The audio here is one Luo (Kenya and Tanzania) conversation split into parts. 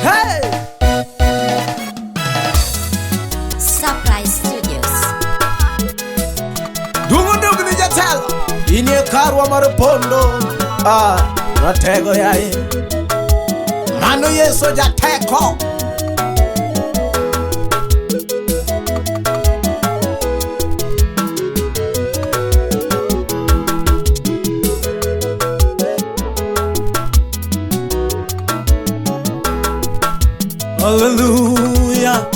Hey! Surprise Studios. Duong' odogni jatelo. Inie karwa mar pondo. Ah, ratego yaye. Mano Yesu jateko. Hallelujah.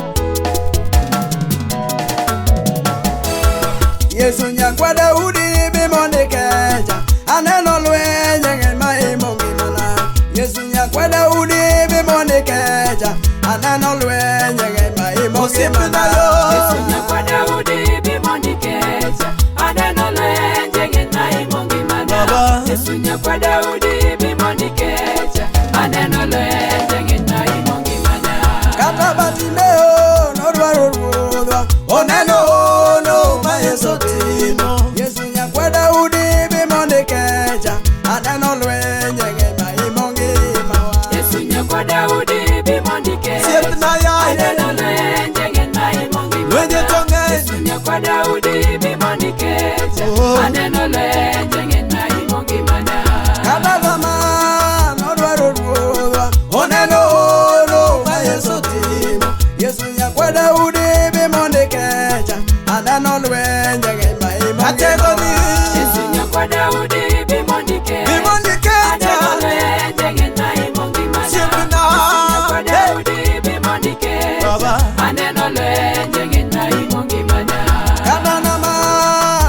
Yesu nyakwa Daudi bi mondo ikecha aneno lweny ng'eny ma imo ngimana Yesu nyakwa Daudi bi mondo ikecha aneno lweny ng'eny ma imo Osiepna ngimana yo. Yesu nyakwa Daudi bi mondo ikecha aneno lwenje ng'eny ma imo ngimana Baba. Yesu nyakwa Daudi bi mondo ikecha aneno lwenje ng'eny ma imo ngimana kata Bartimeo nodwaro ruodhwa Oneno hono ma Yesu timo. Yesu nyakwa Daudi bi mondo ikecha aneno lwenje ng'eny ma imo ngimawa Yesu nyakwa Daudi bi mondo ikecha Osiepna yaye. aneno lwenje ng'eny ma imo ngimana Lwenje to ng'eny. Yesu nyakwa Daudi bi mondo ikecha Oh. aneno lwenje ng'eny ma imo ngimana kata kama nodwaro ruodhwa Oneno hono ma Yesu timo. Yesu nyakwa Daudi bi mondo ikecha aneno lwenje ng'eny ma imo Atego ni. Yesu nyakwa Daudi bi mondo ikecha Bi mondo ikecha. aneno lwenje ng'eny ma imo ngimana Osiepna. Yesu nyakwa Daudi bi mondo ikecha Baba. aneno lwenje ng'eny ma imo ngimana kata nama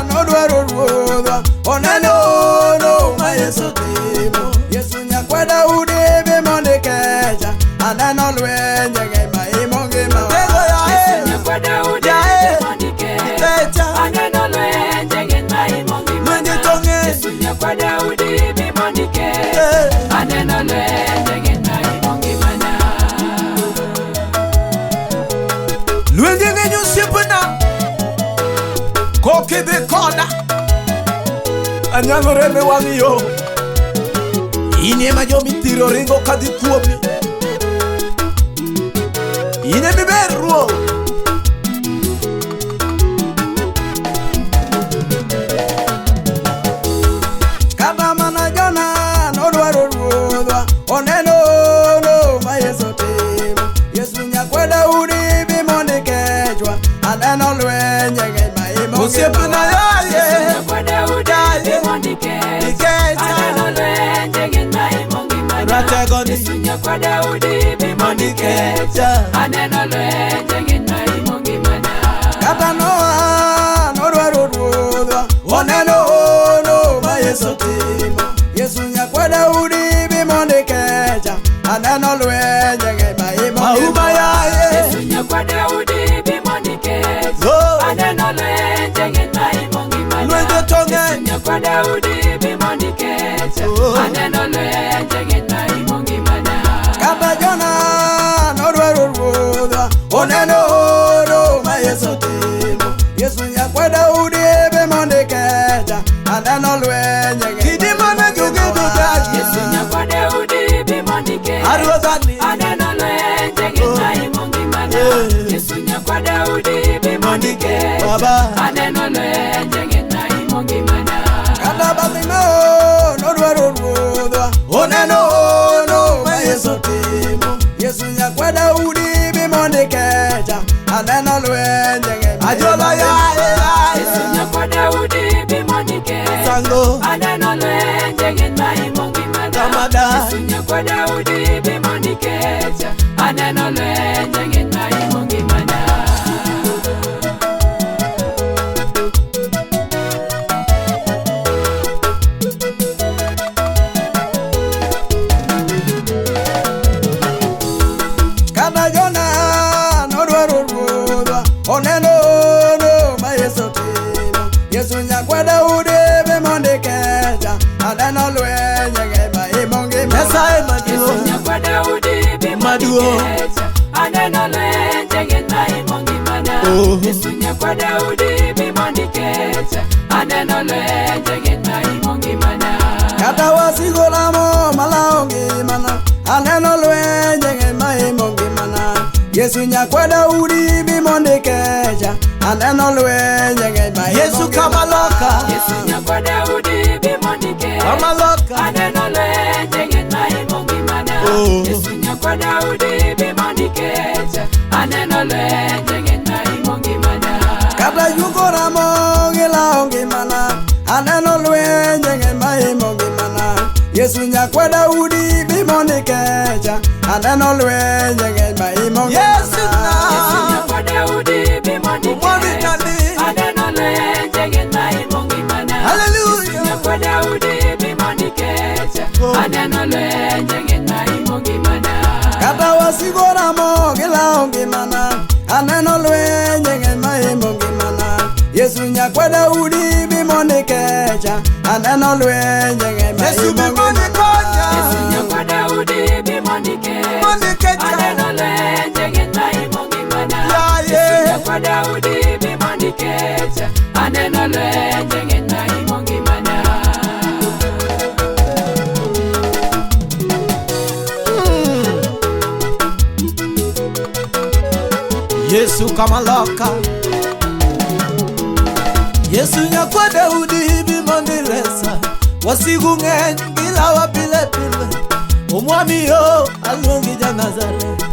nodwaro ruodhwa Oneno hono ma Yesu timo. Yesu nyakwa Daudi bi mondo ikecha aneno lwenje ng'eny ma imo ngimawa Atego yaye. Yesu nyakwa Daudi Yaye. bi mondo ikecha Ikecha. aneno lwenje ng'eny ma imo ngimana Lwenje to ng'eny. Yesu nyakwa Daudi bi mondo ikecha Eh. aneno lwenje ng'eny ma imo ngimana Lwenje ng'eny osiepna. Kok idhi koda. Anyalo reme wang' yo. In ema jomithiro ringo kadhi kuomi. In ema iber ruoth. Kata mana Jona nodwaro ruodhwa oneno hono ma Yesu timo Yesu nyakwa Daudi bi mondo ikechwa aneno lwenje ng'eny ma imo Osiepna ngimawa yaye. Nyakwa Daudi bi mondo ikecha Ikecha. aneno lwenje ng'eny ma imo ngimana Ratego ni. Yesu nyakwa Daudi bi mondo ikecha aneno lwenje ng'eny ma imo ngimana kata Noa nodwaro ruodhwa oneno hono ma Yesu timo Yesu nyakwa Daudi bi mondo ikecha aneno lwenje ng'eny ma imo Auma ngimawa yaye. Yesu nyakwa Daudi bi mondo ikecha Oh. aneno lwenje ng'eny ma imo ngimana Lwenje to Yesu ng'eny. nyakwa Daudi bi mondo ikecha Oh. aneno lwenje ng'eny ma imo ngimana kata Jona nodwaro ruodhwa oneno hono ma Yesu timo Yesu nyakwa Daudi bi mondo ikecha aneno lwenje ng'eny Kidi mane jogedo dagi. Yesu nyakwa Daudi bi mondo ikecha Aruodhani. aneno lwenje ng'eny ma imo ngimana Eh. Yesu nyakwa Daudi bi mondo ikecha Baba. aneno lwenje ng'eny ma imo ngimana kata Bartimeo nodwaro ruodhwa Oneno hono ma Yesu timo Yesu nyakwa Daudi bi mondo ikecha aneno lwenje ng'eny ma imo Ajola yaye. Yesu nyakwa Daudi bi mondo ikecha Sango. aneno lwenje ng'eny ma imo ngimana Kamada. Yesu nyakwa Daudi bi mondo ikecha aneno lwenje ng'eny ma imo ngimana kata Jona nodwaro ruodhwa oneno hono ma Yesu timo Yesu nyakwa Daudi bi mondo ikecha aneno lwenje ng'eny ma imo ngimana Nyasaye Yesu maduong'. nyakwa Daudi bi mondo Maduong'. ikecha aneno lwenje ng'eny ma imo ngimana Oh. Yesu nyakwa Daudi bi mondo ikecha aneno lwenje ng'eny ma imo ngimana kata wasigo lamo malawo ngimana aneno lwenje ng'eny ma imo Yesu nyakwa Daudi bi mondo ikecha. Aneno lwenje ng'eny ma Yesu kamaloka. Yesu nyakwa Daudi bi mondo ikecha. Kamaloka. Aneno lwenje ng'eny ma imo ngimana. Oh. Yesu nyakwa Daudi bi mondo ikecha. Aneno lwenje ng'eny ma imo ngimana. Kata yugo ramo gilawo ngimana. Aneno lwenje ng'eny ma imo ngimana. Yesu nyakwa Daudi bi mondo ikecha. Aneno lwenje ng'eny ma imo Yesu ngimana. na. Yesu nyakwa Daudi bi mondo Mondo ikecha. ikani. Aneno lwenje ng'eny ma imo ngimana. Hallelujah. Yesu nyakwa Daudi bi mondo ikecha. Oh. Aneno lwenje ng'eny ma imo ngimana. Kata wasigo ramo gilawo ngimana. Aneno lwenje ng'eny ma imo ngimana. Yesu nyakwa Daudi bi mondo ikecha. Aneno lwenje ng'eny ma Yesu imo bi mondo ngimana. ikonya. Yesu nyakwa Daudi bi mondo ikecha. Mondo ikecha. Aneno lwenje ng'eny ma imo ngimana. Ya, Yesu yeah. nyakwa Daudi bi mondo ikecha. Aneno lwenje ng'eny ma imo ngimana. Yesu kamaloka. Yesu nyakwa Daudi bi mondo iresa. Wasigu ng'eny gilawa pile pile. Omwami yo aluongi ja Nazareth.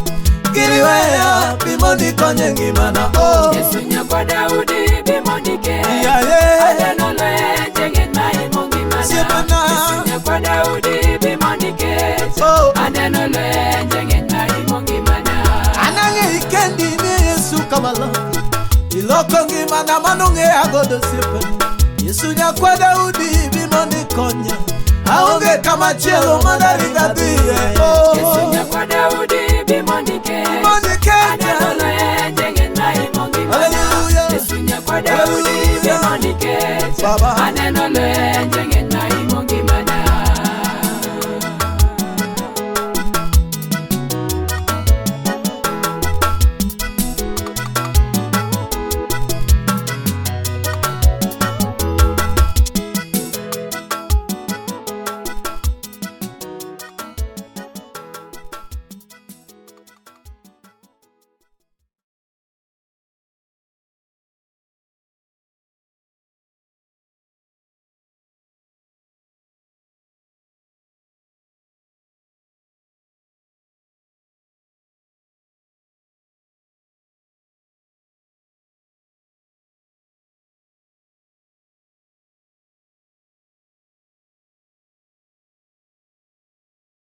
Giriweya bi mondo ikonye ngimana oh. Yesu nyakwa Daudi bi mondo ikecha. Yaye. Aneno lwenje ng'eny ma imo ngimana. Siepana. Yesu nyakwa Daudi bi mondo ikecha. Oh. Aneno lwenje ng'eny ma imo ngimana. Anang'e ikendi ni Yesu kamaloka. Iloko ngimana mano ng'eya godo osiepena. Yesu nyakwa Daudi bi mondo ikonya. Aonge kamachielo madaringa